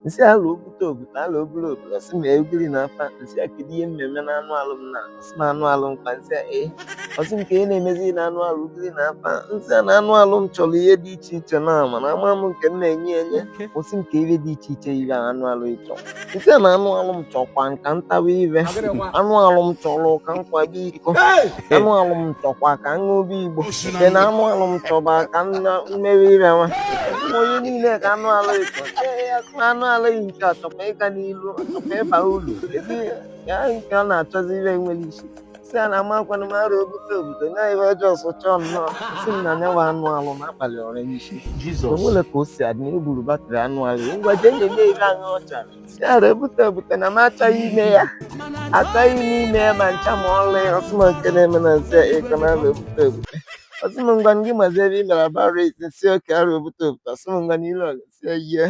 Nsị ala obute obute ala obere obere, ọsị m ugiri na afa. Nsị a, kedu ihe mmemme na anụ alụ m na? Ọsị m anụ alụ mkpa. Nsị a, ee. Ọsị m ka ihe na-emezi na anụ alụ ugiri na afa. Nsị a na anụ alụ m chọrọ ihe dị iche iche na mana ama m nke m na-enye enye. Ọsị m ka ihe dị iche iche ire anụ alụ ịchọ. Nsị a na anụ alụ m chọkwa nka ntawa ire, anụ alụ m chọrọ ka m kwaba iko, anụ alụ m chọkwa ka m ṅụba igbo, nke na anụ alụ m chọba ka m mmewe ire nwa onye niile ka anụ alụ ịchọ. Anụ alụ nke a chọkwa ịga n'ilu, chọkwa ịba uru ebe ya nke ọ na-achọzi ire nwere isi. Si a na amakwanụ m arụ obute obute nya ibe ọjọọ sụchọọ nnọọ. Si m na nyawa anụ alụ na-akpali ọrịa n'isi. Jesus. Onwere ka o si adị na eburu battery anụ alụ ngwa jee na-eme ire anyụ ọcha. Si arụ ebute ebute na m achọghị ime ya, achọghị m ime ya ma ncha ma ọlị. Ọsị m nke na-eme na nsị ịkọ na arụ ebute ebute. Ọsị m ngwa gị mazi ebe ị mere bara esi. Si oke arụ ebute ebute. Ọsị m ngwa n'ilu ọgụ si ihe.